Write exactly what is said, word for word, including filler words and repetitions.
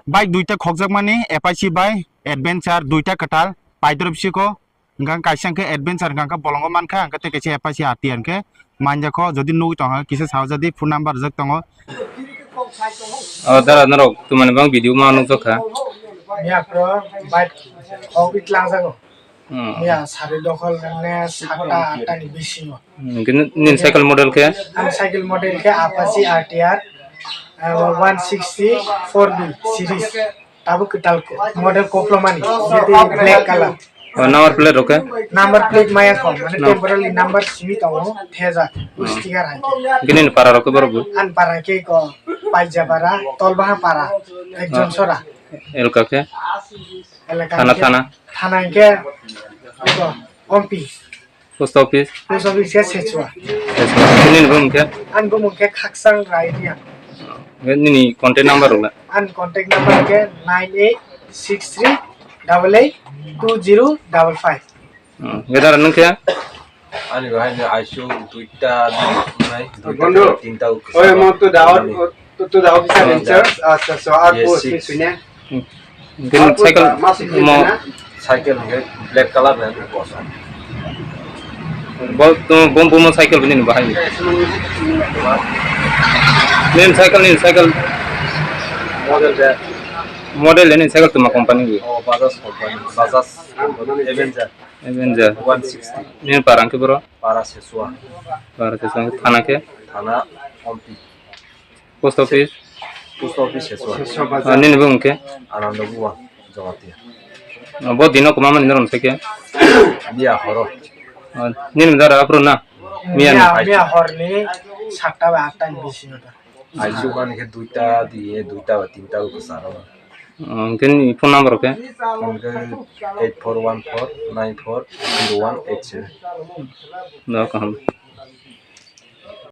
Bike duita khokjakmani, Apache bai Adventure duita kwtal paidrop siko, hwnkha kaisa hwnkhe Adventure hwnkha bolongo mankha, hwnkha tei kaisa Apache R T R hwnkhe manjakho, jodi nugwi tongkha kisa sao, jodi phone number rijak tongo. O dara norok tumani bang video ma nukjakha. Miya pro bike khogwi tlangjago. Hmm. Miya sari dokhol nang ne satta atta ni bisingo. Hmm, kini nini cycle model khe? Ang cycle model khe Apache R T R, uh, one sixty four B series. Tabuk kwtal model koplomani, jadi black color. Oh, number plate rok khe? Number plate maya kho, mane temporary number simi tongo, theja, sticker hai. Kini ni para rok khe borok bo? An para khe ko Paijabara, Tolbaha para, ekjon sora. Elka khe? Elaka thana, hingke, thana. Thana hingke, ito, Ompi. Post office? Post office ke Sechua. Sechua. Nini bumung khe? Ani bumung khe Khaksang Raidia. Nini contact number rok la? Ani contact number ke nine eight six three double eight two zero double five. Hmm, wedar nung khe? Ani bahai ni aisu duita di nai, duita Bondo. Tinta. Oi, mo tu dawa, tu, tu dawa bisa Oh, venture. Acha, so, ar yes, post six. Ni sunya. Hmm. Ar post cycle ma six mo na? Cycle hingke black color na bosa. Bo, tu, bom, bom cycle bini bahai ni. Nin cycle, nin cycle. Model de. Model de nin cycle tuma company ni. Oh, Bajaj company, Bajaj Avenger. Avenger. One sixty. Nini para hingke boro? Para Sechua. Para Sechua, thana khe? Thana Ompi. Post office? Post office Sechua. Ah, nini bumung khe? Ananda Bua, Jamatia. Ah, bo dino kwma mani norom se khe? Miya horo. Ah, nini dara aphuru na? Miya ni? Miya, miya horni satta ba atta ni bisingo da. Aisuk ani khe duita diye, duita ba tinta ko saro. Oh, hingke nini phone number rok khe? Phone khe eight four one four nine four zero one eight seven. No, kaham.